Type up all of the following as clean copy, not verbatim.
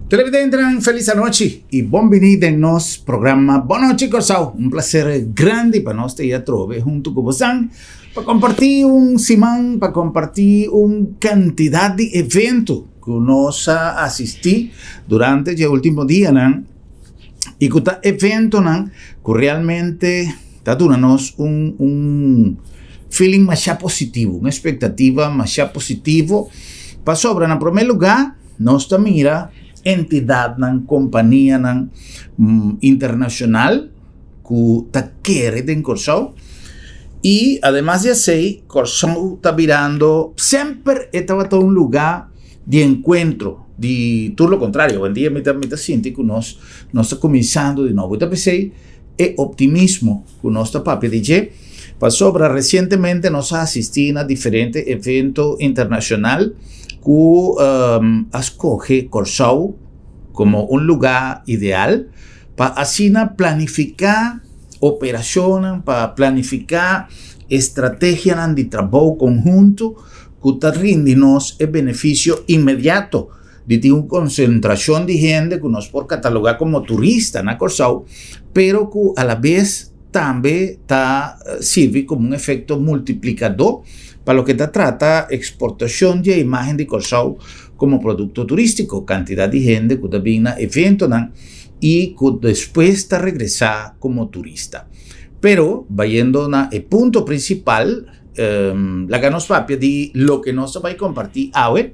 Televidentenan felis anochi y bon bini den nos programa Bon Nochi Kòrsou. Un placer grandi pa nos ta i atrobe hunto ku bosan pa comparti un siman, pa comparti un cantidad di evento ku nos a asisti durante dje ultimo dianan y ku ta eventonan ku realmente ta duna nos un un feeling masha positivo, un expectativa masha positivo pasobra na prome lugar nos ta mira entidadnan, companianan internacional ku ta kere den Kòrsou i ademas di esei Kòrsou ta birando semper e tabata un lugá di enkuentro di tur lo kontrario awendia mi ta mi ta sinti ku nos nos ta kuminsando di nobo i ta p'esei e optimismo ku nos ta papia di dje pasobra resientemente nos a asistí na diferente evento internashonal ku a skohe Kòrsou komo un lugá ideal pa asina planifiká operashonnan, pa planifiká estrategianan di trabou konhunto ku ta rindi nos e benefisio inmediato di tin un konsentrashon di hende ku nos por katalogá komo turista na Kòrsou, pero ku alabes tambe ta sirbi komo un efekto multiplikadó pa loke ta trata eksportashon di e imágen di Kòrsou komo produkto turístiko, kantidat di hende ku ta bin na eventonan i ku despues ta regresá komo turista. Pero, bayendo na e punto prinsipal, laga nos papia di loke nos ta bai kompartí awe,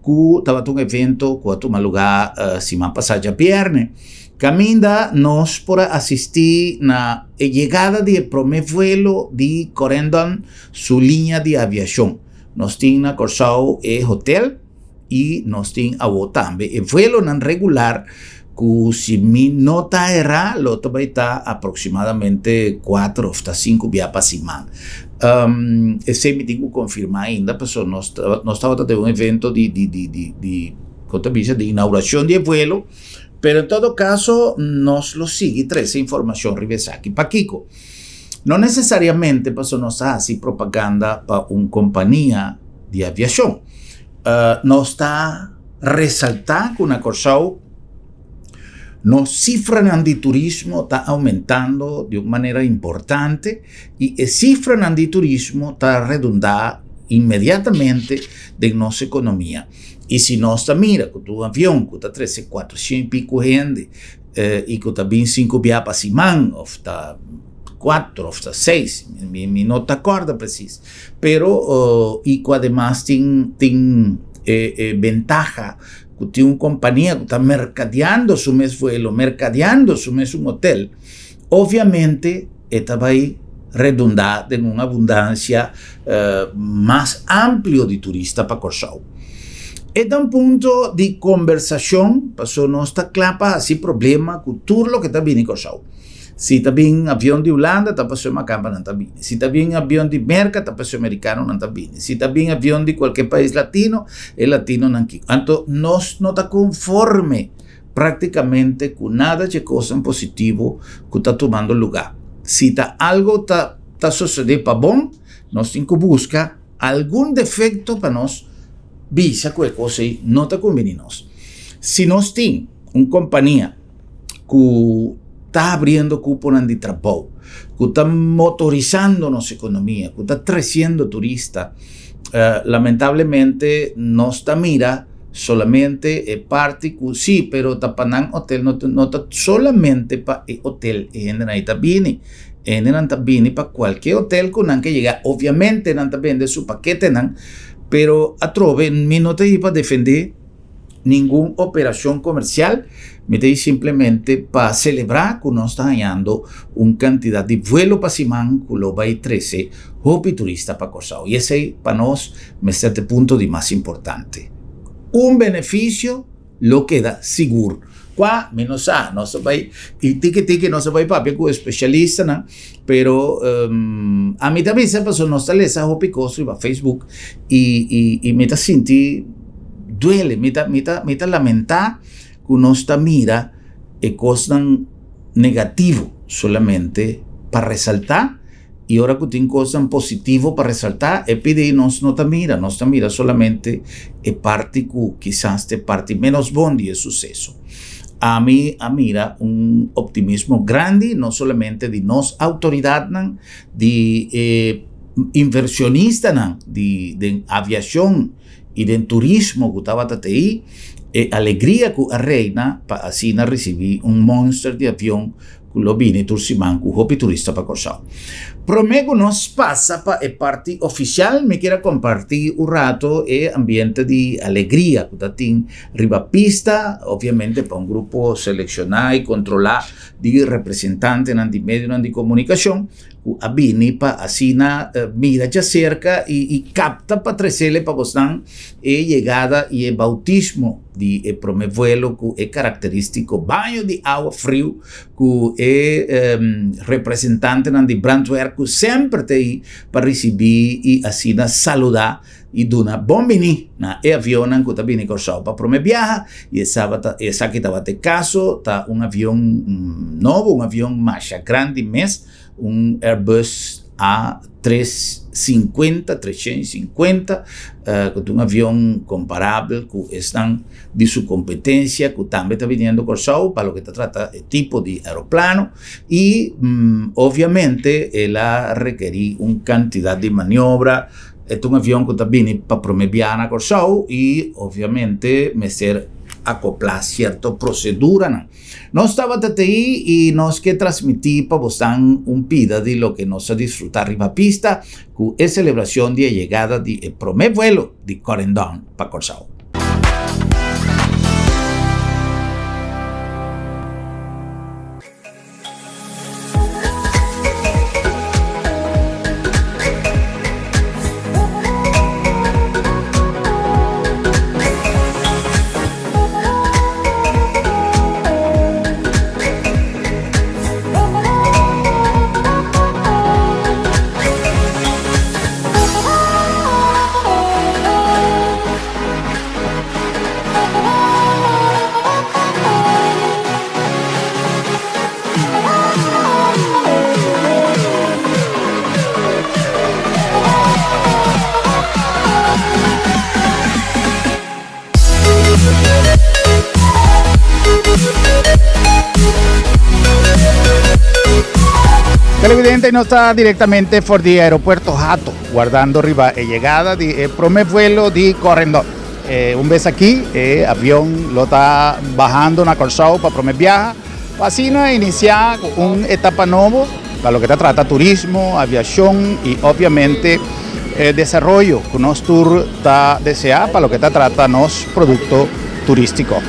ku tabata un evento ku a tuma lugá siman pasá djabièrnè, kaminda nos por a asistí na e yegada di e promé vuelo di Corendon su liña di aviashon. Nos tin na Kòrsou e hotel. I nos tin awo tambe e vuelonan regular ku si mi no ta erá lo ta bai ta aproximadamente kuater of ta sinku bia pa siman. Esei mi tin ku konfirmá ainda pasobra nos nos tabata den un evento di di di di di kon ta bisa di inaugurashon di e vuelo pero en todo kaso nos lo sigui trese informashon riba esaki. Pakiko? No nesesariamente pasobra nos ta hasi propaganda pa un kompania di aviashon. Nos ta resaltá ku na Kòrsou nos sifranan di turismo ta oumentando di un manera importante i e sifranan di turismo ta redundá inmediatamente den nos ekonomia. I si nos ta mira ku tur avion ku ta trese kuatroshen i piku hende i ku ta bin sinku bia pa siman òf ta kuater òf ta seis, mi no ta kòrda presis. Pero y cu ademas tin tin e e bentaha cu tin un compania cu ta mercadeando su mes vuelo, mercadeando su mes un hotel, obviamente e ta bay redunda den un abundancia mas amplio di turista pa Corsou. E ta un punto di combersacion pasobra nos ta cla pa haci problema cu tur loke ta bini Corsou. Si ta bin avion di Hulanda ta pasobra makambanan ta bini. Si ta bin avion di Merka ta pasobra merikanonan ta bini. Si ta bin avion di kualke pais latino e latinonan kiko. Anto nos no ta konforme praktikamente ku nada dje kosnan positivo ku ta tumando lugá. Si ta algo ta ta sosodé pa bon nos tin ku buska algun defekto pa nos bisa ku e kos ei no ta kumbini nos. Si nos tin un kompania ku ta abriendo kuponan di trabou, ku ta motorisando nos ekonomia, ku ta tresiendo turista, lamentablemente nos ta mira solamente e parti ku si, pero ta pa nan hotel, no ta no ta solamente pa e hotel e hendenan ei ta bini, e hendenan ta bini pa kualke hotel ku nan ke yega, obviamente nan ta bende su paketenan, pero atrobe mi no ta ei pa defende. ningun operacion comercial, mi ta simplemente pa celebra cu nos ta hañando un cantidad di vuelo pa siman cu lo bay trece hopi turista pa Corsou y esey pa nos mester ta e punto di mas importante. Un beneficio lo keda sigur. Cua? Mi no sa, nos ta bay y tiki tiki nos ta bay papia cu especialistanan, pero ami ta bisa pasobra nos ta lesa hopi cos riba Facebook y y mi ta sinti duele, mi ta mi ta mi ta lamentá ku nos ta mira e kosnan negativo solamente pa resaltá. I ora ku tin kosnan positivo pa resaltá, e pidi nos no ta mira, nos ta mira solamente e parti ku kisas ta e parti ménos bon di e suseso. Ami a mira un optimismo grandi, no solamente di nos outoridatnan, di e inversionistanan di den aviashon i den turismo ku tabata te ei, e alegria ku a reina pa asina risibí un monster di avion ku lo bini tur siman ku hopi turista pa Kòrsou. Promé ku nos pasa pa e parti ofisial mi kier a kompartí un rato e ambiente di alegria ku ta tin riba pista, obviamente pa un grupo selekshoná i kontrolá di representantenan di medionan di komunikashon ku a bini pa asina mira djaserka i kapta pa tresele pa bosnan e yegada i e boutismo di e prome vuelo ku e karakteristiko baño di awa friu ku e representantenan di brandweer ku semper ta ei pa risibí i asina saludá i duna bon biní na e avionnan ku ta bini Kòrsou pa prome biaha i esaki tabata e kaso ta un avion nobo un avion masha grandi mes un Airbus A 350, 350, ku ta un avion komparabel ku esnan di su kompetensia ku tambe ta biniendo Kòrsou pa loke ta trata e tipo di aeroplano i obviamente el a rekerí un kantidat di maniobra, e ta un avion ku ta bini pa promé biaha na Kòrsou i obviamente mester akoplá sierto proseduranan. Nos tabata t'ei i nos ke transmití pa bosnan un pida di loke nos a disfrutá riba pista ku e selebrashon di e yegada di e promé vuelo di Corendon pa Kòrsou. Televidente, nos ta directamente for di aeropuerto Hato, guardando riba e llegada di e prome vuelo di Corendon. Eh, un bes aki, e avion lo ta bahando na Kòrsou pa prome biaha, pa asina inisiá ku un etapa nobo pa loke ta trata turismo, aviashon i obviamente e desaroyo ku nos tur ta deseá pa loke ta trata nos produkto turístiko.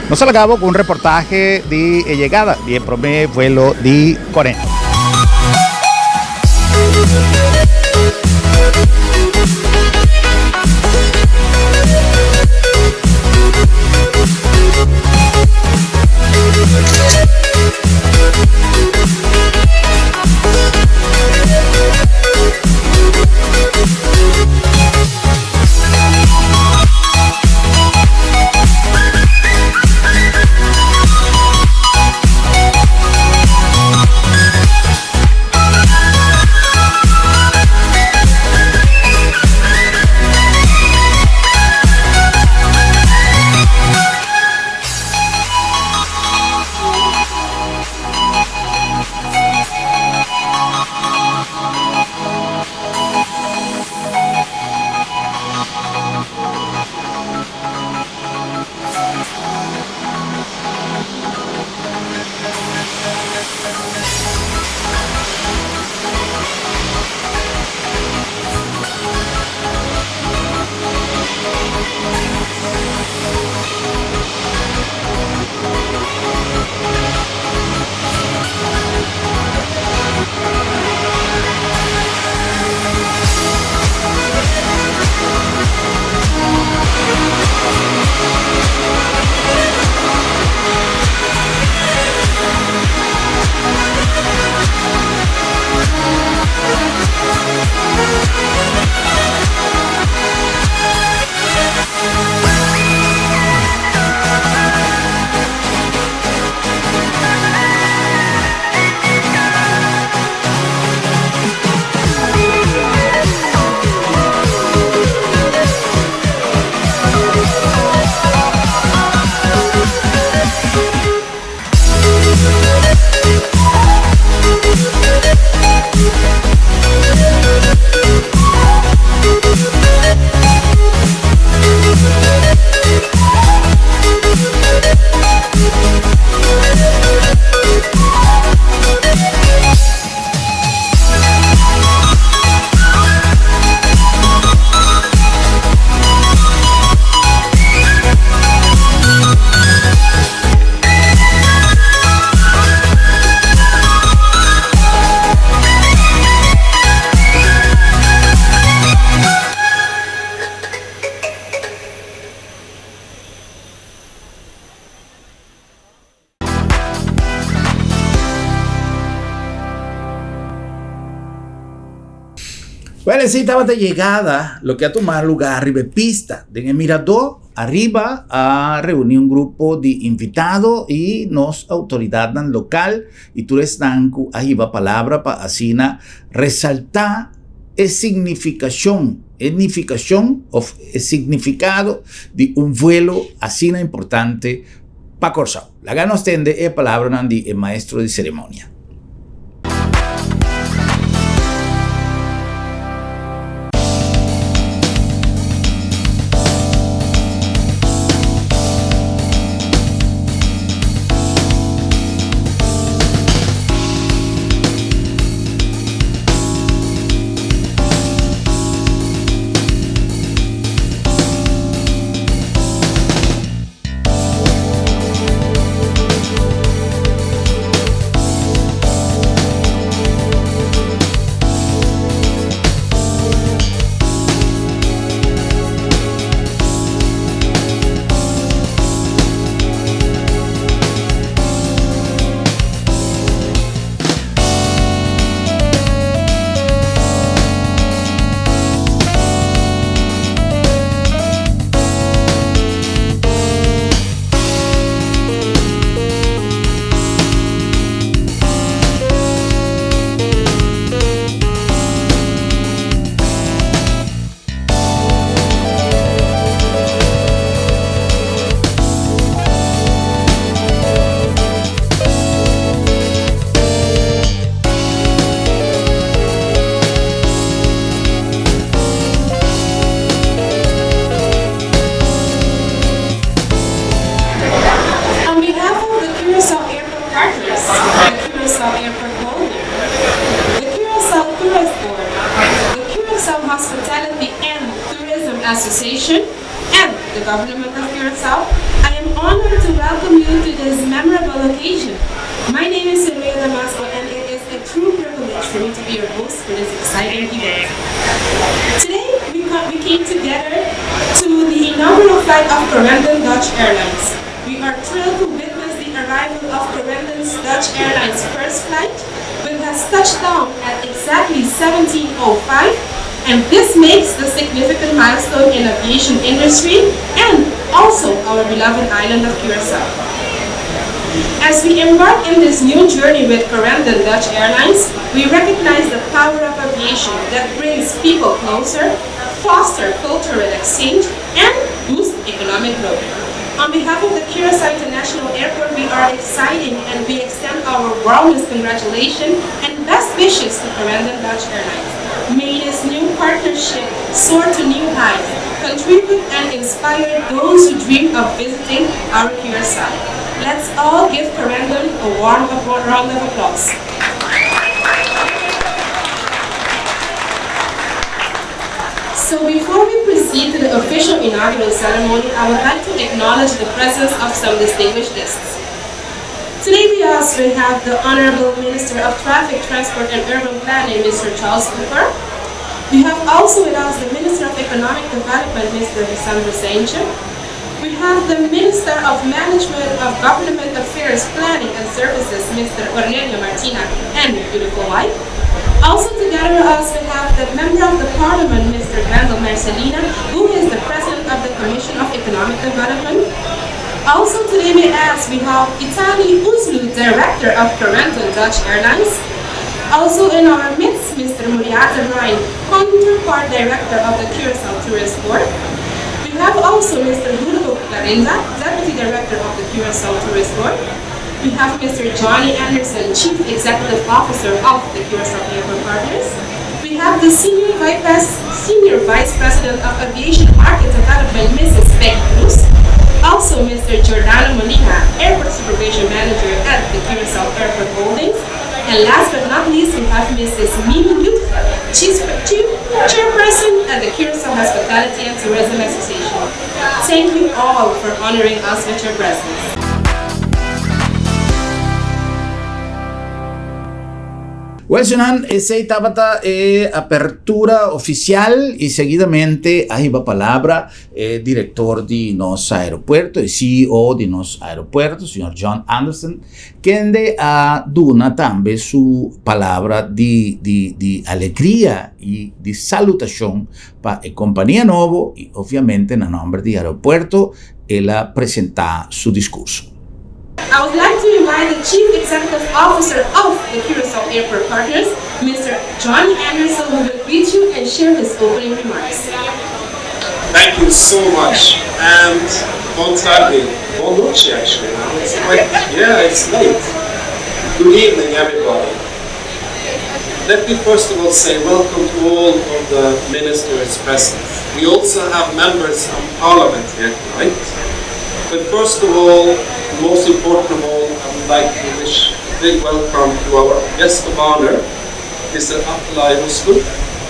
Nos a laga bo ku un reportahe di e yegada di e prome vuelo di Corendon. Wèl esei tabata yegada loke a tuma lugá riba e pista. Den e miradó ariba a reuní un grupo di invitado i nos outoridatnan lokal i tur esnan ku a hiba palabra pa asina resaltá e signifikashon, e nifikashon òf e signifikado di un vuelo asina importante pa Kòrsou. Laga nos tende e palabranan di e maestro di seremonia. On behalf of the Curaçao Airport Partners, the Curaçao Airport Holding, the Curaçao Tourist Board, the Curaçao Hospitality and Tourism Association, and the Government of Curaçao, I am honored to welcome you to this memorable occasion. My name is Soraya Damasco and it is a true privilege for me to be your host for this exciting event. Today, we, we came together to the inaugural flight of Corendon Dutch Airlines. We are thrilled to witness the arrival of Corendon's Dutch Airlines first flight, which has touched down at exactly 1705, and this makes the significant milestone in aviation industry and also our beloved island of Curacao. As we embark in this new journey with Corendon Dutch Airlines, we recognize the power of aviation that brings people closer, foster cultural exchange, and boost economic growth. On behalf of the Curacao International Airport, we are excited and we extend our warmest congratulations and best wishes to Corendon Dutch Airlines. May this new partnership soar to new heights, contribute and inspire those who dream of visiting our Curacao. Let's all give Corendon a warm round of applause. So before we proceed to the official inaugural ceremony, I would like to acknowledge the presence of some distinguished guests. Today with us we have the Honorable Minister of Traffic, Transport and Urban Planning, Mr. Charles Cooper. We have also with us the Minister of Economic Development, Mr. Ruisandro Cijntje. We have the Minister of Management of Government Affairs, Planning and Services, Mr. Ornelio Martina, and beautiful wife. Also together with us we have the Member of the Parliament, Mr. Gwendell Mercelina, who is the President of the Commission of Economic Development. Also today we ask, we have Itani Uslu, Director of Corendon Dutch Airlines. Also in our midst, Mr. Muriata Ryan, Counterpart Director of the Curacao Tourist Board. We have also Mr. Julio Clarinda, Deputy Director of the Curacao Tourist Board. We have Mr. Johnny Anderson, Chief Executive Officer of the Curacao Airport Partners. We have the Senior Vice, Senior Vice President of Aviation Market Development, Mrs. Peggy Cruz. Also, Mr. Giordano Molina, Airport Supervision Manager at the Curacao Airport Holdings. And last but not least, we have Mrs. Mimi Luther, Chief, Chief Chairperson at the Curacao Hospitality and Tourism Association. Thank you all for honoring us with your presence. Well, Sunan, esei tabata e apertura ofisial i seguidamente a hiba palabra e direktor di nos aeropuerto, e CEO di nos aeropuerto, señor John Anderson, kende a duna tambe su palabra di di di alegria i di salutashon pa e kompania nobo i obviamente na nòmber di aeropuerto el a presentá su diskurso. I would like to invite the Chief Executive Officer of the Curaçao Airport Partners, Mr. John Anderson, who will greet you and share his opening remarks. Thank you so much. And bon tardi, bon nochi actually now. It's quite, yeah, it's late. Good evening, everybody. Let me first of all say welcome to all of the ministers present. We also have members from Parliament here tonight. But first of all, most important of all, I would like to wish a big welcome to our guest of honor, Mr. Atalay Uslu,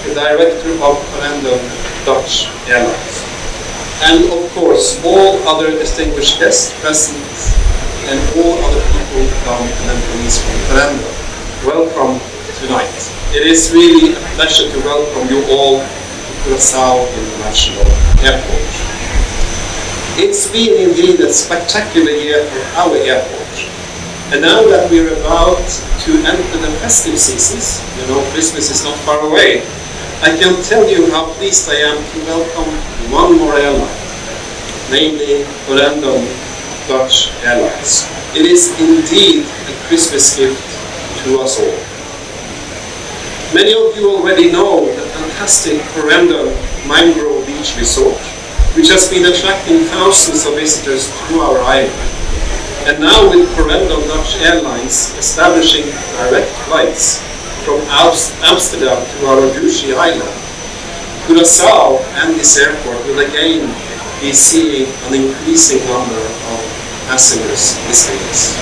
the director of Corendon Dutch Airlines. And of course, all other distinguished guests present and all other people from and employees from Corendon. Welcome tonight. It is really a pleasure to welcome you all to Curaçao International Airport. It's been indeed a spectacular year for our airport. And now that we're about to enter the festive seasons, Christmas is not far away, I can tell you how pleased I am to welcome one more airline, namely Corendon Dutch Airlines. It is indeed a Christmas gift to us all. Many of you already know the fantastic Corendon Mangrove Beach Resort, which has been attracting thousands of visitors to our island. And now with Corendon Dutch Airlines establishing direct flights from Amsterdam to our Gucci Island, Curaçao and this airport will again be seeing an increasing number of passengers visiting us.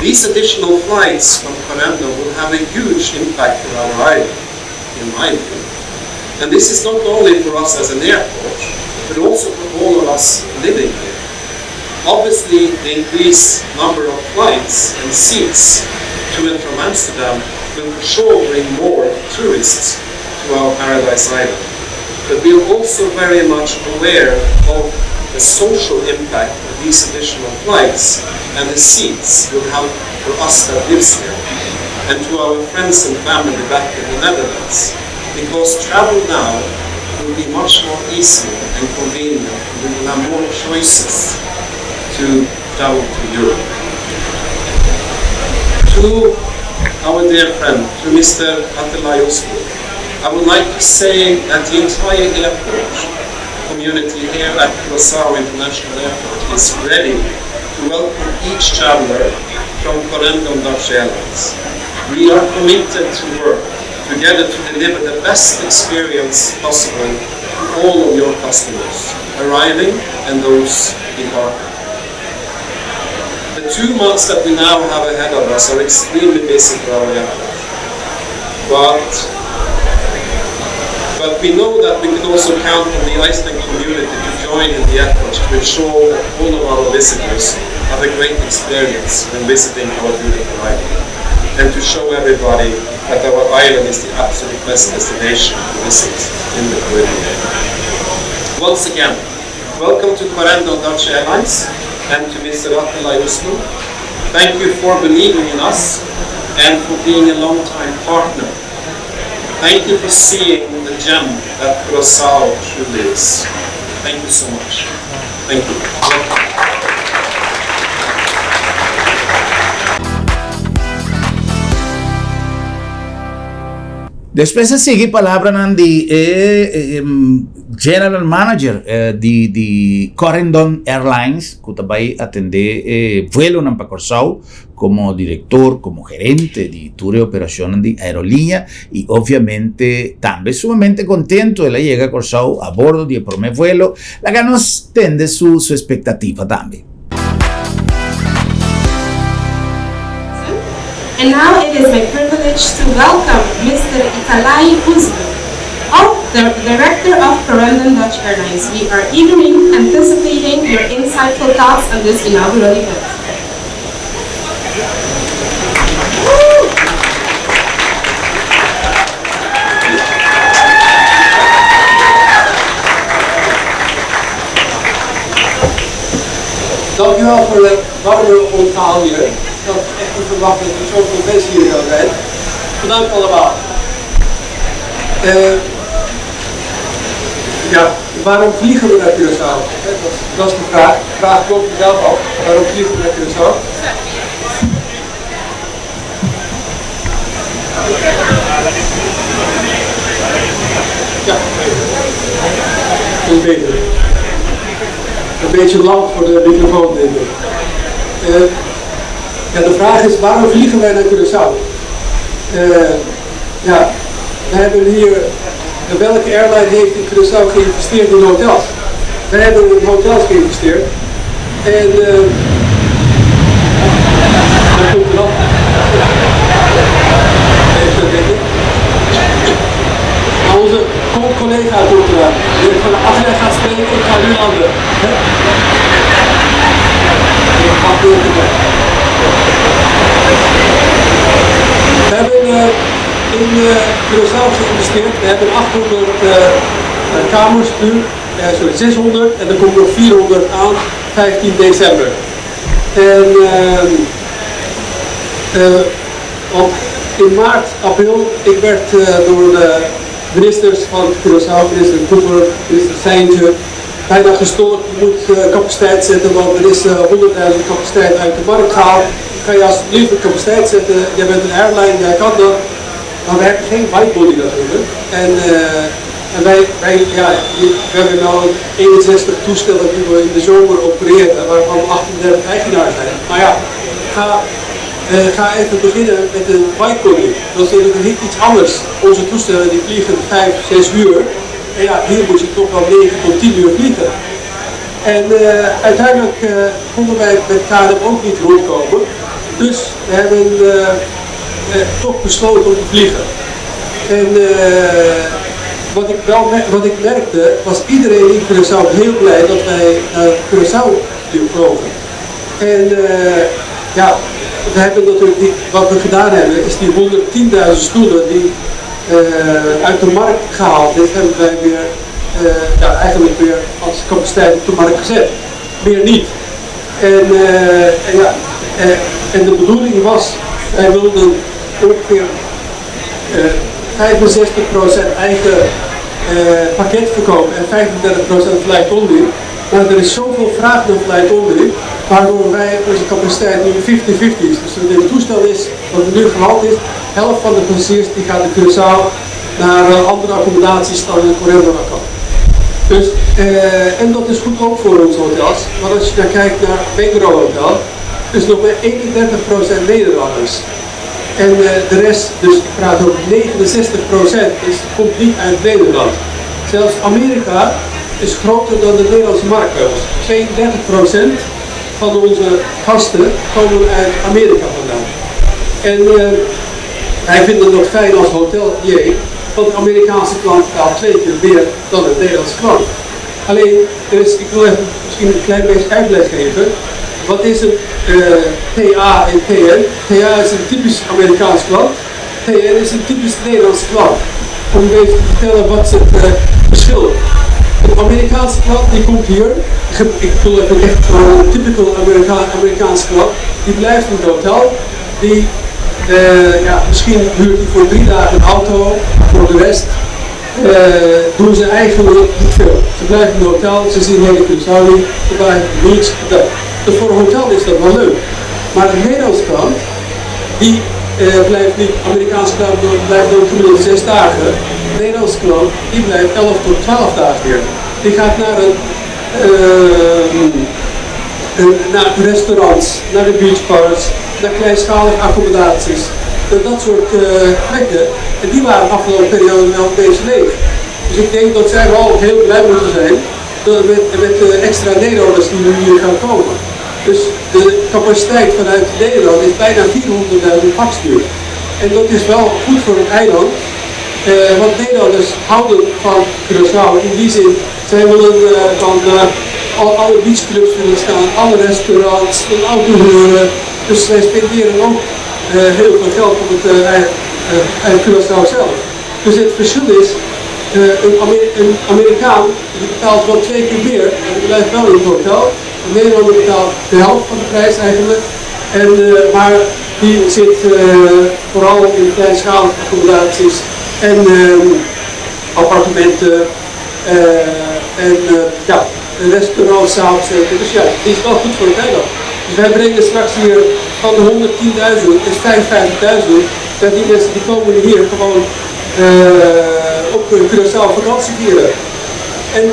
These additional flights from Corendon will have a huge impact for our island, in my view. And this is not only for us as an airport, but also for all of us living here. Obviously, the increased number of flights and seats to and from Amsterdam will for sure bring more tourists to our paradise island. But we are also very much aware of the social impact of these additional flights and the seats will have for us that lives here and to our friends and family back in the Netherlands, because travel now will be much more easier and convenient, and we will have more choices to travel to Europe. To our dear friend, to Mr. Atalay Uslu, I would like to say that the entire airport community here at Curaçao International Airport is ready to welcome each traveler from Corendon Dutch Airlines. We are committed to work together to deliver the best experience possible to all of your customers, arriving and those departing. The 2 months that we now have ahead of us are extremely busy for our airport. But we know that we can also count on the Iceland community to join in the effort to ensure that all of our visitors have a great experience when visiting our beautiful island, and to show everybody that our island is the absolute best destination to visit in the Caribbean. Once again, welcome to Corendon Dutch Airlines and to Mr. Atalay Uslu. Thank you for believing in us and for being a long-time partner. Thank you for seeing the gem that Curaçao truly is. Thank you so much. Thank you. Despues a sigui palabra di General Manager di Corendon Airlines, ku tambe ta atendé vuelonan pa Kòrsou, komo direktor, komo gerente di tur operashon di aerolínea i obviamente tambe sumamente kontentu el a yega Kòrsou a bordo di promé vuelo, laga nos tende su ekspektativa tambe. And now it is my privilege to welcome Mr. Italai Uslu, of the Director of Corendon Dutch Airlines. We are eagerly anticipating your insightful thoughts on this inaugural event. Dankjewel voor de warme onthaal hier. Ik had echt niet verwacht dat er zoveel mensen hier zouden zijn. Bedankt allemaal. Ja, waarom vliegen we naar Curaçao? Dat is de vraag. De vraag komt zelf af. Waarom vliegen we naar Curaçao? Ja, dat is beter. Een beetje lang voor de microfoon, denk ik. Ja, de vraag is, waarom vliegen wij naar Curaçao? Ja, we hebben hier, welke airline heeft in Curaçao geïnvesteerd in hotels? Wij hebben in hotels geïnvesteerd. En dat komt erop. Even denken. Onze collega komt eraan. Die van de afleg gaat spreken, ik ga nu landen. Ik mag door. We hebben in Curaçao geïnvesteerd. We hebben 800 kamers nu, sorry, 600 en er komt nog 400 aan 15 december. En want in maart, april, ik werd door de ministers van Curaçao, minister Cooper, minister Cijntje, bijna gestoord. Je moet capaciteit zetten, want er is 100.000 capaciteit uit de markt gehaald. Kan je alsjeblieft een capaciteit zetten? Jij bent een airline, jij kan dat. Maar we hebben geen widebody natuurlijk. En wij, ja, we hebben nu 61 toestellen die we in de zomer opereren, waarvan 38 eigenaar zijn. Maar ja, ga even beginnen met een widebody. Dat is natuurlijk iets anders. Onze toestellen die vliegen 5, 6 uur. En ja, hier moet je toch wel 9 tot 10 uur vliegen. En uiteindelijk konden wij met KLM ook niet rondkomen. Dus we hebben toch besloten om te vliegen. En wat ik merkte, was iedereen in Curaçao heel blij dat wij naar Curaçao vlogen. En ja, we hebben natuurlijk die, wat we gedaan hebben, is die 110.000 stoelen die uit de markt gehaald is, hebben wij weer, ja, eigenlijk weer als capaciteit op de markt gezet. Meer niet. En ja, en de bedoeling was, wij wilden ongeveer 65% eigen pakket verkopen en 35% flight only. Maar er is zoveel vraag naar flight only, waardoor wij onze capaciteit nu 50-50 is. Dus het toestel is, wat er nu gehaald is, helft van de passagiers die gaat naar Curaçao naar andere accommodaties dan in Corendon. Dus, en dat is goed ook voor onze hotels, want als je dan kijkt naar Bengro Hotel, is nog maar 31% Nederlanders. En de rest, dus ik praat over 69%, komt niet uit Nederland. Zelfs Amerika is groter dan de Nederlandse markt bij ons. 32% van onze gasten komen uit Amerika vandaan. En wij vinden dat fijn als hotelier, want de Amerikaanse klant betaalt 2 keer meer dan de Nederlandse klant. Alleen, ik wil even misschien een klein beetje uitleg geven. Wat is een TA en TN? TA is een typisch Amerikaans klant. TN is een typisch Nederlands klant. Om een beetje te vertellen wat is het verschil. Een Amerikaanse klant die komt hier, ik wil even echt een typical Amerikaanse klant, die blijft in het hotel, die, ja, misschien huurt hij voor 3 dagen een auto, voor de rest doen ze eigenlijk niet veel. Ze blijven in het hotel, ze zien hele Curaçao niet, ze blijven op de beach, dat. Dus voor een hotel is dat wel leuk. Maar de Nederlandse klant, die blijft niet, Amerikaanse klant blijft dan gemiddeld 6 dagen. De Nederlandse klant, die blijft 11 tot 12 dagen hier. Die gaat naar restaurants, naar de beachbars, naar kleinschalige accommodaties, naar dat soort plekken. En die waren de afgelopen periode wel een beetje leeg. Dus ik denk dat zij wel heel blij moeten zijn met de extra Nederlanders die nu hier gaan komen. Dus de capaciteit vanuit Nederland is bijna 400.000 pax nu. En dat is wel goed voor het eiland, want Nederlanders houden van Curaçao. In die zin, zij willen van alle beachclubs willen staan, alle restaurants, een auto huren. Dus zij spenderen ook heel veel geld op het Curaçao zelf. Dus het verschil is, een Amerikaan die betaalt wel 2 keer meer, maar die blijft wel in het hotel. De Nederlander betaalt de helft van de prijs eigenlijk. En, maar die zit vooral in kleinschalige accommodaties en appartementen en ja, restaurants, s'avonds. Dus ja, die is wel goed voor het eiland. Dus wij brengen straks hier van de 110.000 is 55.000. Dat die mensen die komen hier gewoon op Curaçao vakantie vieren. En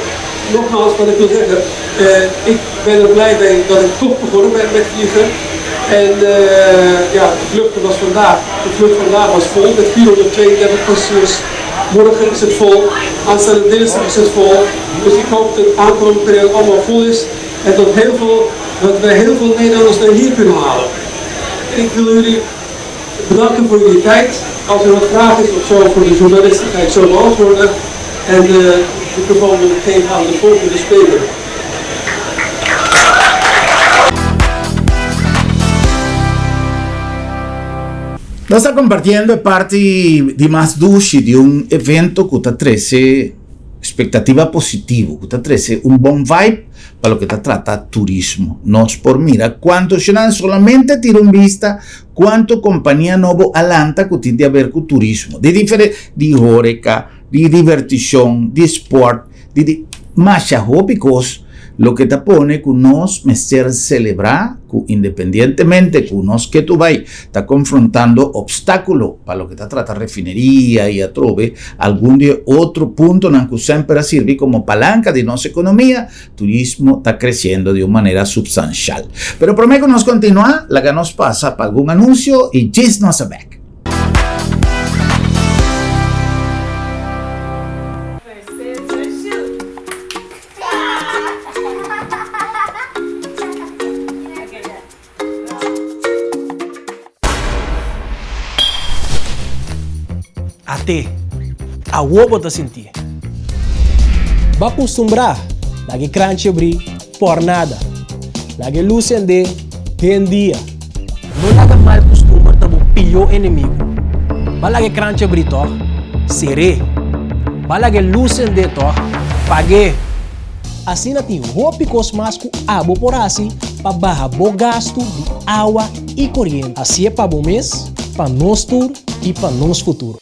nogmaals, wat ik wil zeggen, ik ben er blij mee dat ik toch begonnen ben met vliegen. En ja, de vlucht was vandaag. De vlucht vandaag was vol met 432 passagiers. Morgen is het vol, aanstaande dinsdag is het vol. Dus ik hoop dat de aankomende periode allemaal vol is. En dat, heel veel, dat wij heel veel Nederlanders naar hier kunnen halen. En ik wil jullie bedanken voor jullie tijd. Als er wat vragen is of zo voor de journalisten, ga ik zo beantwoorden. En de microfoon wil ik geven aan de volgende spreker. Nos ta kompartiendo e parti di mas dushi di un evento ku ta trese Expectativa positivo cu ta trece un bon vibe pa loke ta trata turismo. Nos por mira cuanto shnan solamente tira un bista cuanto compania nobo a lanta cu tin di haber cu turismo, di diferente, di horeca, di diverticion, di sport, di di masha hopi cos, loke ta pone cu nos mester celebra cu independientemente cu nos ketu bay ta confrontando obstaculo pa loke ta trata refineria y atrobe algun di e otro puntonan cu semper a sirbi como palanca di nos economia, turismo ta creciendo di un manera substancial. Pero prome cu nos continua, laga nos pasa pa algun anuncio y djis nos a bek. At'é, awor bo ta sintié. Bo a kustumbrá laga e kranchi abrí por nada. Laga e lus sendé den dia. No laga mal kustumber ta bo pió enemigu. Bo a laga e kranchi abrí tòg? Ser'é. Bo a laga e lus sendé tòg? Pag'é. Asina tin hopi kos mas ku abo por hasi pa baha bo gastu di awa i koriente. Hasié pa bo mes, pa nos tur i pa nos futuro.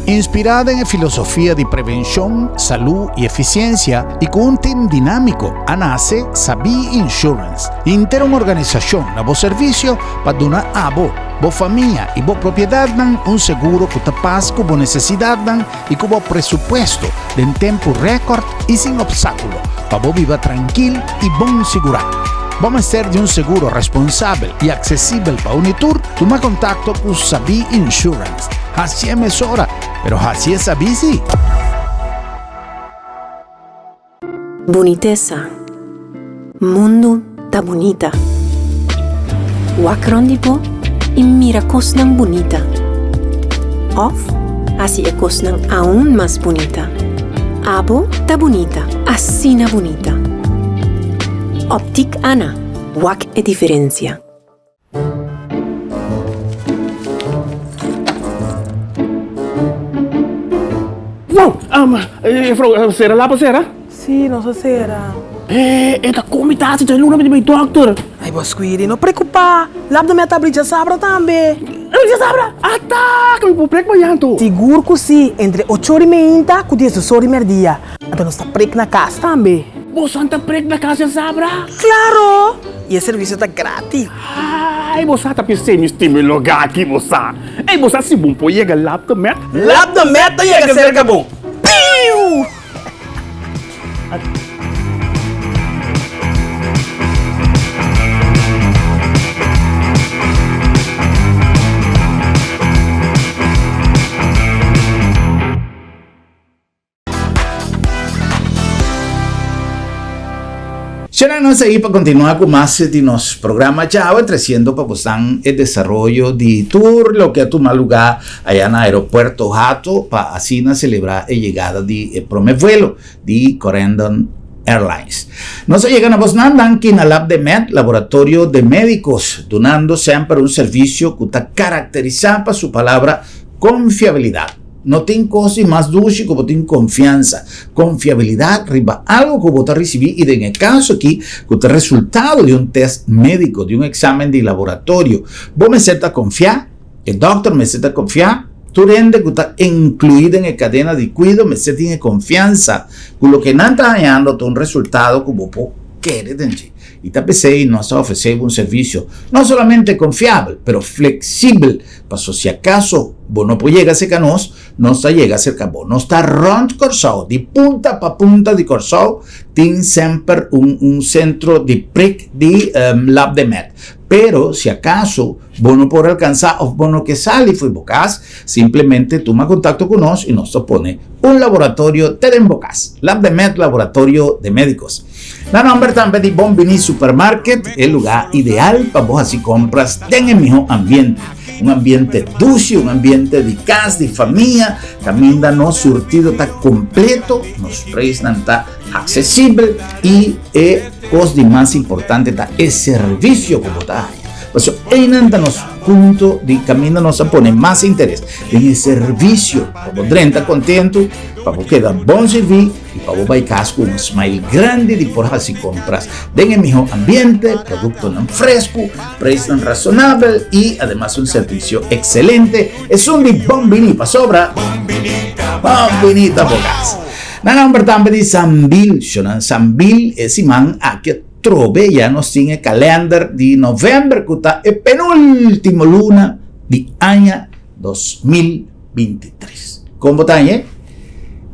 Inspirá den e filosofia di prevenshon, salú i efisiensia i ku un tim dinámiko a nase Sabí Insurance, henter un organisashon na bo servisio pa duna abo, bo famia i bo propiedatnan un seguro ku ta pas ku bo nesesidatnan i ku bo presupuesto den tempu rèkòrt i sin opstákulo pa bo biba trankil i bon sigurá. Bo mester di un seguro responsabel i aksesibel pa un i tur? Tuma kontakto ku Sabí Insurance. Hasié mesora, pero hasié sabí sí! Bunitesa. Mundu ta bunita. Wak rond di bo i mira kosnan bunita. Òf hasi e kosnan aun mas bunita. Abo ta bunita, asina bunita. Optik Ana, wak e diferensia. Wow! Juffrouw, sera lapa sera? Sí, nos a sera. Eh, e ta komi tasi dje luna mi di bai dokter. Ai bo Squidi, no preocupa. Lap de mi a tabli djasabra tambe. Djasabra? Ata, mi por prek mañan to. Sigur cu si, entre ocho ora y meinta cu diesdos ora y merdia. Anto nos ta prek na cas tambe. Boso ta prek na cas djasabra? Claro! I e servisio ta gratis. Ai, bo sa ta p'esei mi stima e lugá aki, bo sa. Ei, bo sa si bon por yega Lab de Met? Lab de Met ta yega serka bo. Piu! Shana nos ei pa kontinuá ku mas di nos programa djawe tresiendo pa bosan e desaroyo di tur loke a tuma lugá aya na Aeropuerto Hato pa asina selebrá e yegada di e prome vuelo di Corendon Airlines. Nos a yega na bosnan danki na Lab de Med, Laboratorio de Médicos, dunando semper un servisio ku ta karakterisá pa su palabra konfiabilidat. No tin kos di mas dushi ku bo tin konfiansa, konfiabilidat riba algu ku bo ta risibí i den e kaso aki ku ta resultado di un tèst médiko, di un eksamen di laboratorio. Bo mester ta konfiá, e dòkter mester ta konfiá, tur hende ku ta inkluí den e kadena di kuido mester tin e konfiansa ku loke nan ta hañando ta un resultado ku bo por kere den dje. I ta p'esei nos ta ofresé bo un servisio no solamente konfiabel, pero fleksibel. Paso si acaso bo no por yega cerca nos, nos ta yega cerca bo. Nos ta rond Corsou, di punta pa punta di Corsou tin semper un un centro di prik di Lab de Med. Pero si acaso bo no por alcansa of bo no ke sali fo'i bo cas, simplemente tuma contacto cu nos y nos ta pone un laboratorio te den bo cas. Lab de Med Laboratorio de Medicos. Na nomber tambe di Bon Bini Supermarket, e lugá ideal pa bo hasi kompras den e mihó ambiente. Un ambiente dushi, un ambiente di kas, di famia, kaminda nos surtido ta kompleto, nos preisnan ta aksesibel i e kos di mas importante ta e servisio ku bo ta haña. Pasobra einan ta nos punto di kaminda nos a pone mas interes, den e servisio, pa bo drenta kontentu, pa bo keda bon sirví. I pa bo bai kas ku un smile grandi di por hasi kompras den e mihó ambiente, produktonan fresku, preisnan rasonabel i ademas un servisio ekselente, esun di Bon Biní pasobra Bon Biní ta bo kas. Na nomber tambe di Sambil, Shonan Sambil e siman aki atrobe ya nos tin e kalender di novèmber ku ta e penúltimo luna di aña 2023. Kon bo ta hañ'é?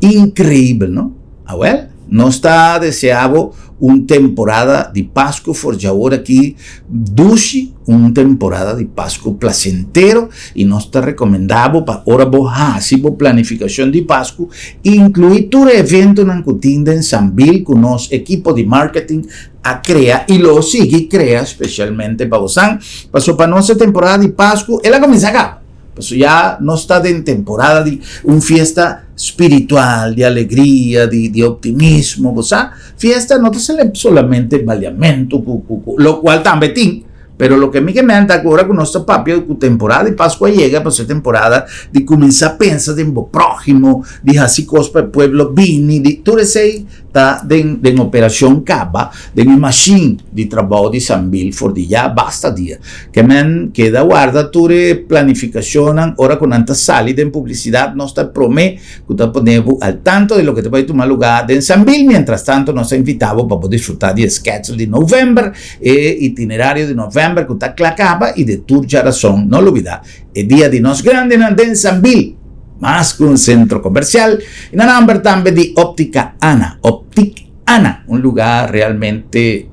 Inkreibel, no? Awèl, nos ta deseá bo un temporada di Pasku for djawor aki dushi, un temporada di Pasku plasentero i nos ta rekomendá bo pa ora bo hasi bo planifikashon di Pasku, inkluí tur e eventonan ku tin den Sambil ku nos ekipo di marketing a krea i lo sigui krea spesialmente pa bosan, pasobra pa nos e temporada di Pasku el a kuminsá kaba. Pasobra ya nos ta den temporada di un fiesta spiritual, di alegria, di di optimismo, bo sa. Fiesta no ta solamente baliamentu ku ku ku lokual tambe tin, pero loke mi ke menta ku ora ku nos ta papia ku temporada di Pasku a yega, pasobra e temporada di kuminsá pensa den bo próhimo, di hasi kos pa e pueblo bini, di tur esei ta den den operacion caba den e machine di trabao di Sambil for di ya basta dia. Ke men keda warda tur e planificacionnan ora cu nan ta sali den publicidad nos ta prome cu ta pone bo al tanto di loke ta bay tuma lugar den Sambil. Mientras tanto nos ta invita bo pa bo disfruta di e schedule di november, e itinerario di november cu ta cla caba y de tur djarason no lubida e dia di nos grandenan den Sambil. Mas ku un sentro komersial i na nomber tambe di Optika Ana, Optik Ana, un lugá realmente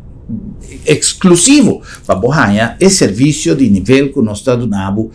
eksklusivo pa bo haña e servisio di nivel ku nos ta duna bo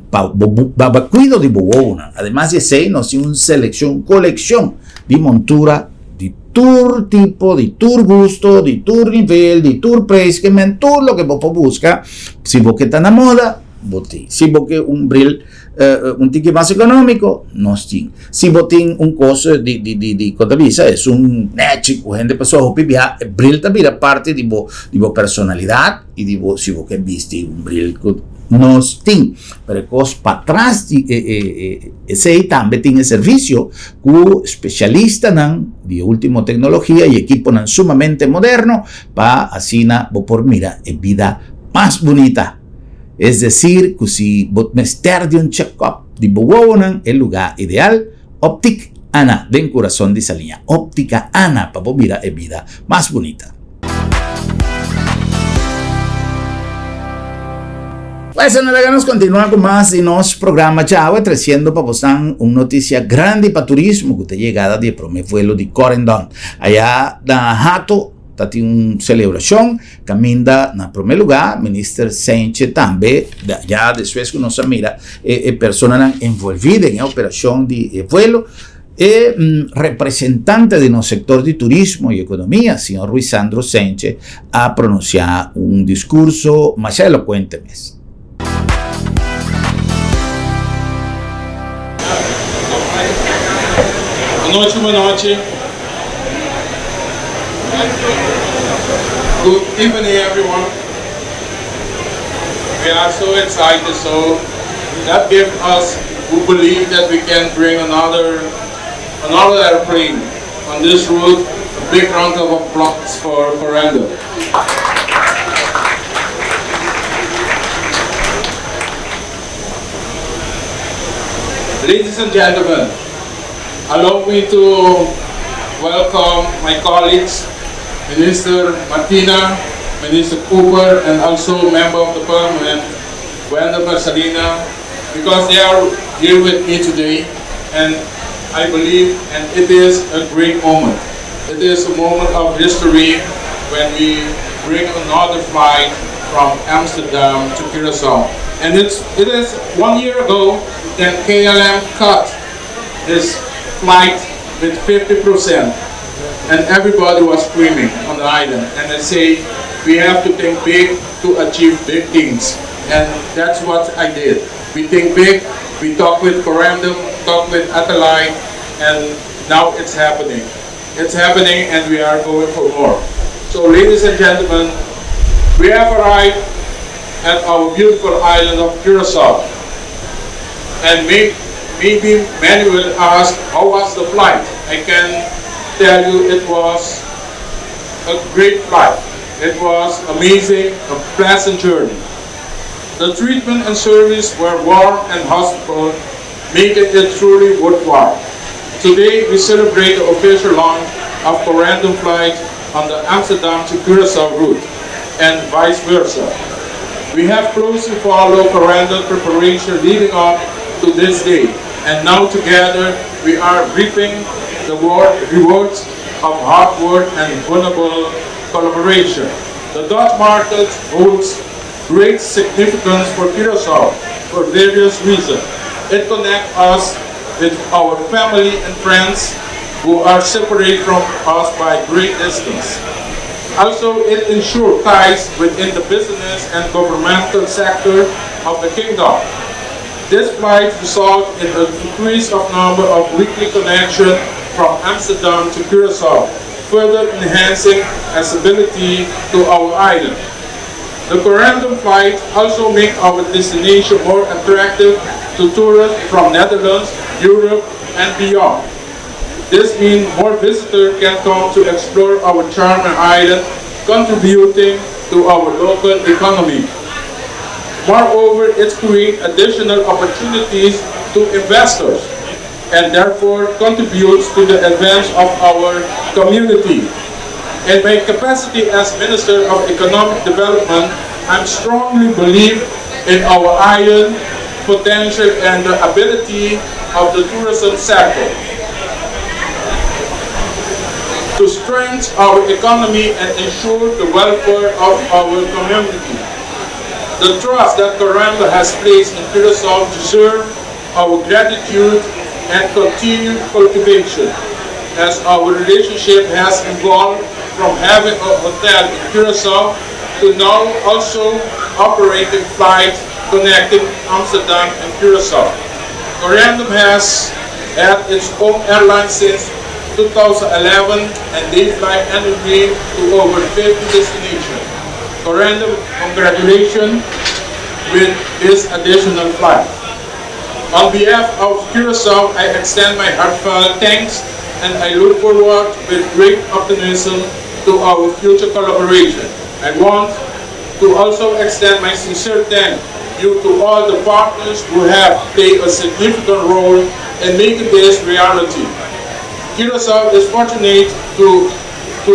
pa bo pa kuido di bo wowonan. Ademas di esei nos tin un selekshon, kolekshon di montura di tur tipo, di tur gusto, di tur nivel, di tur preis, ke men tur loke bo por buska. Si bo ke ta na moda, bo tin. Si bo ke un bril Un tiki mas economico, nos tin. Si bo tin un cos di, di, di, di, con ta bisa, es un nechi cu hende paso hopi bia, e bril ta bira parti di bo, di bo personalidad y di bo, si bo ke bisti un bril cu nos tin. Pero e cos patras di e, e, e, esey tambe tin e servicio cu specialistanan di e ultimo tecnologia y equiponan sumamente moderno pa asina bo por mira e bida mas bunita. Es desir ku si bo mester di un chèkòp di bo wowonan e lugá ideal, Optik Ana den kurason di Saliña. Optika Ana pa bo mira e bida mas bunita. Pues no laga nos kontinuá ku mas di nos programa djawe tresiendo pa bosan un notisia grandi pa turismo ku ta yegada di e promé vuelo di Corendon aya na Hato. Ta tin un celebracion caminda na prome lugar Minister Sentje tambe ya despues cu nos a mira e personanan envolvi den e operacion di e vuelo e representante di nos sector di turismo y economia señor Ruisandro Sentje a pronuncia un discurso masha elocuente mes. Bonochi, bonochi. Good evening, everyone. We are so excited, so that gives us who believe that we can bring another another airplane on this route, a big round of applause for Corendon. Ladies and gentlemen, allow me to welcome my colleagues, Minister Martina, Minister Cooper, and also Member of the Parliament, Wenda Mercelina, because they are here with me today, and I believe, and it is a great moment. It is a moment of history when we bring another flight from Amsterdam to Curacao. And it is one year ago that KLM cut this flight with 50%. And everybody was screaming on the island. And they say, we have to think big to achieve big things. And that's what I did. We think big, we talk with Corendon, talk with Atalay, and now it's happening. It's happening and we are going for more. So ladies and gentlemen, we have arrived at our beautiful island of Curacao. And maybe many will ask, how was the flight? I can tell you it was a great flight. It was amazing, a pleasant journey. The treatment and service were warm and hospitable, making it truly worthwhile. Today, we celebrate the official launch of Corendon flight on the Amsterdam to Curacao route, and vice versa. We have closely followed Corendon preparation leading up to this day, and now together we are reaping the rewards of hard work and vulnerable collaboration. The Dutch market holds great significance for Curacao for various reasons. It connects us with our family and friends who are separated from us by great distance. Also, it ensures ties within the business and governmental sector of the kingdom. This flight results in an increase of number of weekly connections from Amsterdam to Curacao, further enhancing accessibility to our island. The Corendon flight also make our destination more attractive to tourists from Netherlands, Europe, and beyond. This means more visitors can come to explore our charming island, contributing to our local economy. Moreover, it creates additional opportunities to investors and therefore contributes to the advance of our community. In my capacity as Minister of Economic Development, I strongly believe in our island potential and the ability of the tourism sector to strengthen our economy and ensure the welfare of our community. The trust that Corendon has placed in Curacao deserves our gratitude and continued cultivation, as our relationship has evolved from having a hotel in Curacao to now also operating flights connecting Amsterdam and Curacao. Corendon has had its own airline since 2011 and they fly annually to over 50 destinations. Corendon, congratulations with this additional flight. On behalf of Curacao, I extend my heartfelt thanks and I look forward with great optimism to our future collaboration. I want to also extend my sincere thank you to all the partners who have played a significant role in making this reality. Curacao is fortunate to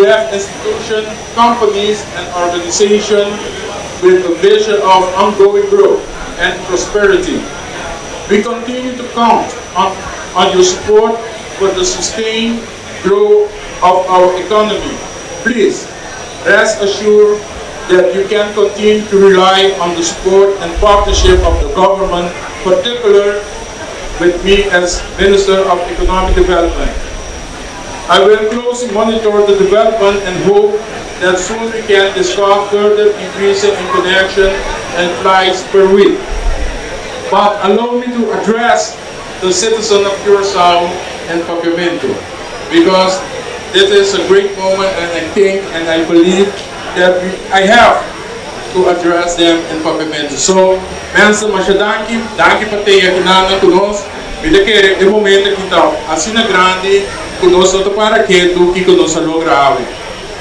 have institutions, companies, and organizations with a vision of ongoing growth and prosperity. We continue to count on your support for the sustained growth of our economy. Please rest assured that you can continue to rely on the support and partnership of the government, particularly with me as Minister of Economic Development. I will closely monitor the development and hope that soon we can discuss further increasing in connection and flights per week. But allow me to address the citizen of Curacao and Papiamento, because this is a great moment, and I think and I believe that I have to address them in Papiamento. So, mensen, masha danki, danki pa t'ey akinan ku nos. Mi ta kere e momento aki ta asina grandi ku nos no ta para ketu kiko nos a logra awe.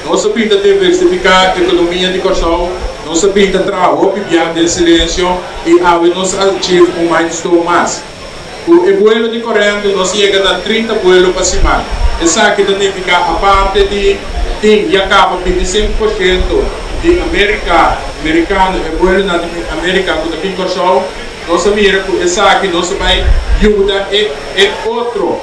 Nos a pinta diversifiká ekonomia di Kòrsou, nos a pinta traha hopi biaha den silensio i awe nos a achieve un milestone mas. Ku e buelo di Corendon nos yega na 30 buelo pa siman. Esaki ta nifiká aparte di tin ya kaba 25% di Amerika, merikano, e buelonan di Amerika ku ta bin Kòrsou, nos a mira ku esaki nos a bai yuda e e otro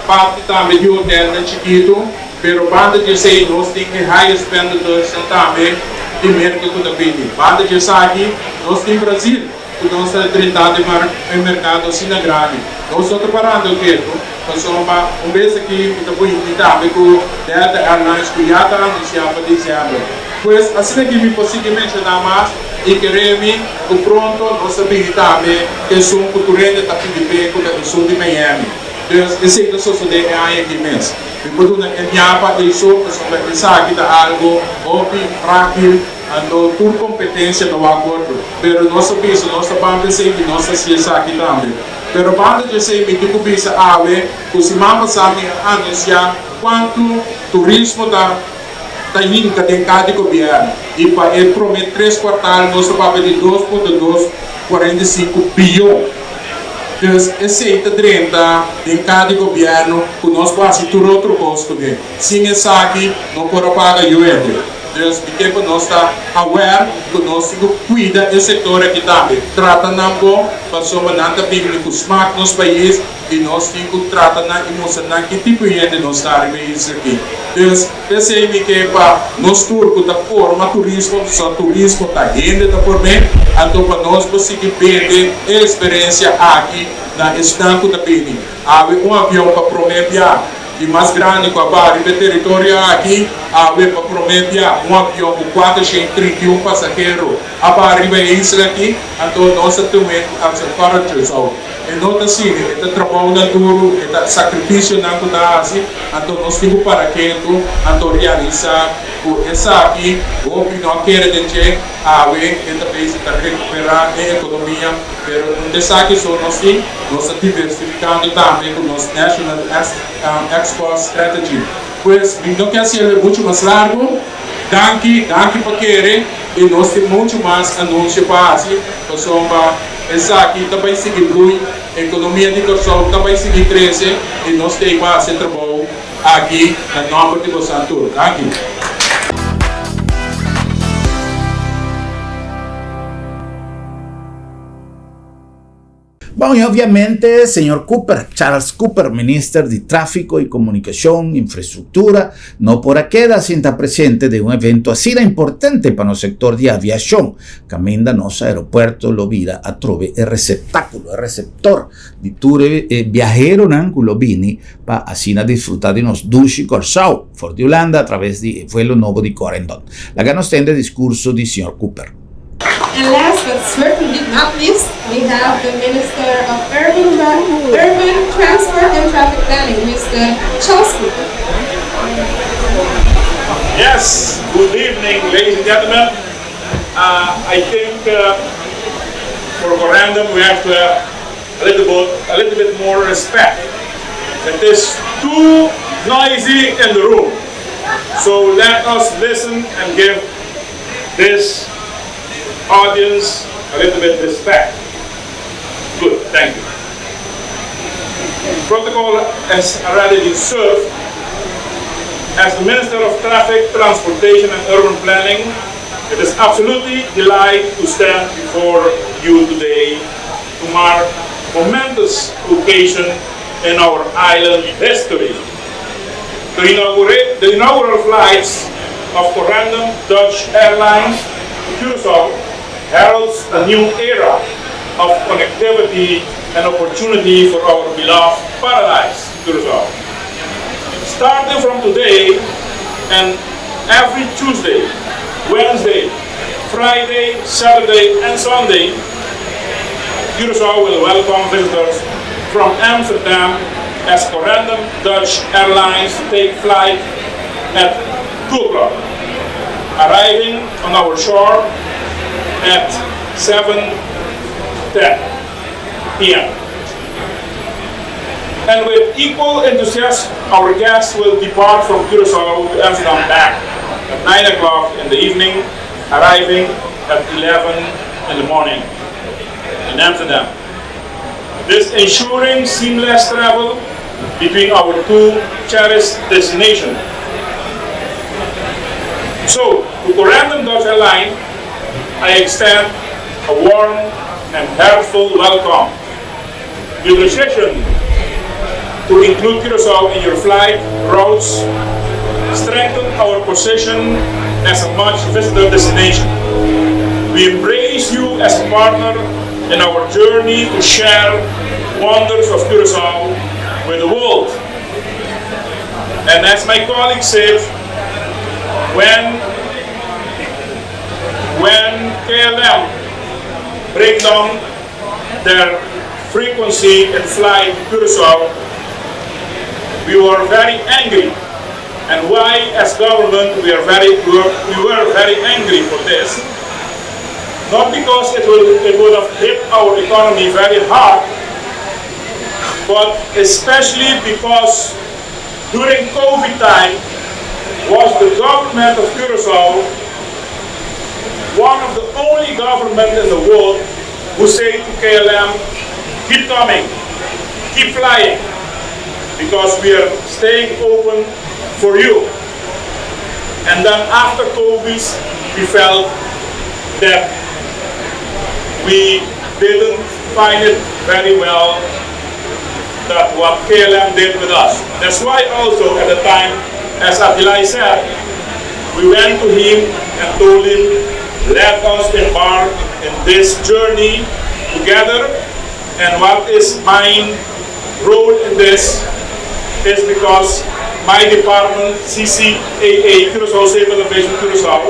parti tambe di hotelnan chikitu. Pero banda di esei nos tin e highest spendedersnan tambe di Merka ku ta bini. Banda di esaki nos tin Brazil ku nos ta drenta den e merkado asina grandi. Nos no ta parando ketu pasobra un bes aki mi ta bini tambe ku Delta Airlines ku ya ta anunsiá pa diciember. Pues asina aki mi por sigui menshoná mas i kere mi ku pronto nos ta bini tambe ku esun ku tur hende ta pidi p'e ku ta esun di Miami. Dus esei ta sosodé e aña aki mes. Mi por duna e miapa ei so pasobra esaki ta algo hopi frágil, anto tur kompetensia ta wak otro. Pero nos ta bisa, nos ta banda esei i nos ta hasi esaki tambe. Pero banda di esei mi tin ku bisa awe ku siman pasá mi a anunsiá kuantu turismo ta ta hinka den kada di gobièrnu i pa e promé tres kuartal nos ta papia di 2.245 biyon. Dus esei ta drenta den ka di gobièrnu ku nos por hasi tur otro kos kuné. Sin esaki no por a paga yu hende. Dus mi ke pa nos ta aware ku nos tin ku kuida e sektor aki tambe. Trata nan bon pasobra nan ta bini ku smak nos pais i nos tin ku trata nan i mustra nan ki tipo di hende nos ta riba e isla aki. Dus p'esei mi ke pa nos tur ku ta forma turismo, pasobra turismo ta hende ta form'é, anto pa nos por sigui bende e eksperensia aki na esnan ku ta bini. Awe un avion pa promé bia di mas grandi ku a baha riba e teritorio aki, awe pa promé bia un avion ku 431 pasahero a baha riba e isla aki, anto nos ta tum'é as a courageous. E no ta sirbi, e ta trabounan duru, e ta sakrifisionan ku ta hasi, anto nos tin ku para ketu, anto realisá ku esaki hopi no a kere den dje, awe e ta bezig ta rekuperá e ekonomia, pero no ta esaki so nos tin, nos ta diversifikando tambe ku nos National Export Strategy. Pues mi no ke hasiel muchu mas largu, danki, danki pa kere i nos tin muchu mas anunsio pa hasi, pasobra. Esaki ta bai sigui blui, ekonomia di Kòrsou ta bai sigui krese i nos ta igual hasi e trabou aki na nòmber di bosan tur. Danki. Bon, y obviamente señor Cooper, Charles Cooper, minister di Tráfico y Comunicación, Infraestructura, no por a keda sin ta presente den un evento asina importante pa nos sector di aviacion, Caminda nos aeropuerto lo bira atrobe e receptáculo, e receptor di tur e biaheronan cu lo bini pa asina disfruta di nos dushi Corsou for di Hulanda a traves di e vuelo nobo di Corendon. Laga nos tende discurso di señor Cooper. And last but certainly not least, we have the Minister of Urban, Urban Transport and Traffic Planning, Mr. Charles Cooper. Yes, good evening, ladies and gentlemen. I think for Corendon we have to have a little bit, a little bit more respect. It is too noisy in the room. So let us listen and give this audience a little bit respect. Good, thank you. Protocol has already been served. As the Minister of Traffic, Transportation and Urban Planning, it is absolutely delight to stand before you today to mark momentous occasion in our island history. To inaugurate the inaugural flights of Corendon Dutch Airlines to Curacao heralds a new era of connectivity and opportunity for our beloved paradise, Curacao. Starting from today and every Tuesday, Wednesday, Friday, Saturday and Sunday, Curacao will welcome visitors from Amsterdam as Corendon Dutch Airlines take flight at 2 o'clock. Arriving on our shore at 7:10 p.m. And with equal enthusiasm, our guests will depart from Curaçao to Amsterdam back at 9 o'clock in the evening, arriving at 11 in the morning in Amsterdam. This ensuring seamless travel between our two cherished destinations. So, to Corendon Dutch Airline, I extend a warm and heartfelt welcome. Your decision to include Curaçao in your flight routes strengthen our position as a much visited destination. We embrace you as a partner in our journey to share wonders of Curaçao with the world. And as my colleague said, when when KLM bring down their frequency in flight to Curaçao, we were very angry. And why, as government, we are very we were, we were very angry for this. Not because it will it would have hit our economy very hard, but especially because during COVID time was the government of Curaçao one of the only government in the world who say to KLM, keep coming, keep flying, because we are staying open for you. And then after COVID, we felt that we didn't find it very well that what KLM did with us. That's why also at the time, as Atilay said, we went to him and told him, let us embark in this journey together. And what is my role in this is because my department, CCAA, Curaçao Civil Aviation Curaçao,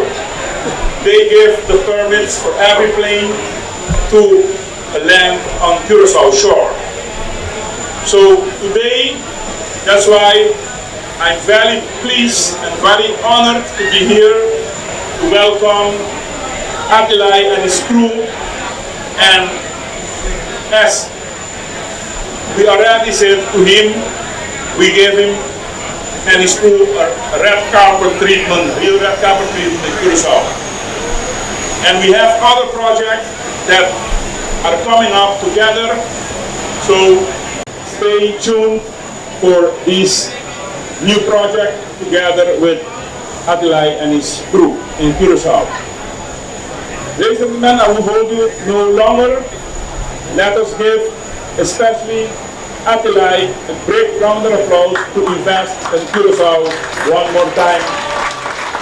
they give the permits for every plane to land on Curaçao shore. So today, that's why I'm very pleased and very honored to be here to welcome Atilay and his crew. And as we already said to him, we gave him and his crew a red carpet treatment, real red carpet treatment in Curaçao. And we have other projects that are coming up together. So stay tuned for this new project together with Atilay and his crew in Curaçao. Ladies and gentlemen, I will hold you no longer. Let us give especially Atilay a great round of applause to invest in Curaçao one more time.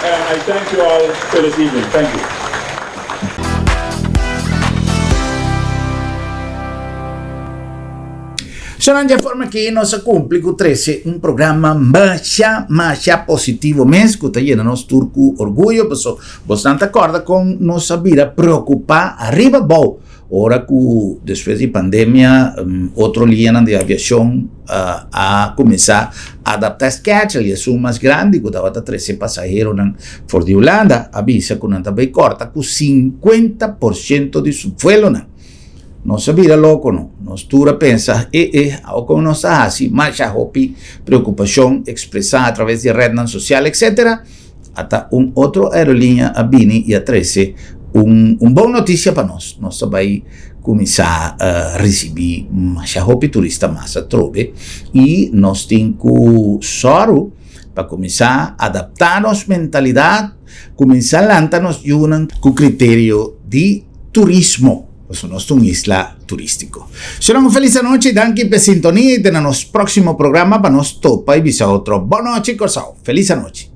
And I thank you all for this evening. Thank you. Shonnan dje forma aki nos a kumpli ku trese un programa masha masha positivo mes ku ta yena nos tur ku orguyo paso bosnan ta kòrda kon nos a bira preokupá ariba abou ora ku despues di pandemia otro liñanan di aviashon a kuminsá adaptá e schedule i esun mas grandi ku tabata trese pasaheronan for di Hulanda a bisa ku nan ta bai kòrta ku 50% di su vuelonan. Nos a bira loko no. Nos tur a pensa, e e, awo kon nos ta hasi? Masha hopi preokupashon ekspresá a traves di retnan sosial etsetera. Ata un otro aeroliña a bini i a trese un un bon notisia pa nos. Nos ta bai kuminsá risibí masha hopi turista mas atrobe i nos tin ku sòru pa kuminsá adaptá nos mentalidat, kuminsá lanta nos yunan ku kriterio di turismo, pasobra nos ta un isla turístiko. Sra un felis anochi, danki p'e sintonia i te na nos próksimo programa pa nos topa i bisa otro. Bon nochi Kòrsou, felis anochi.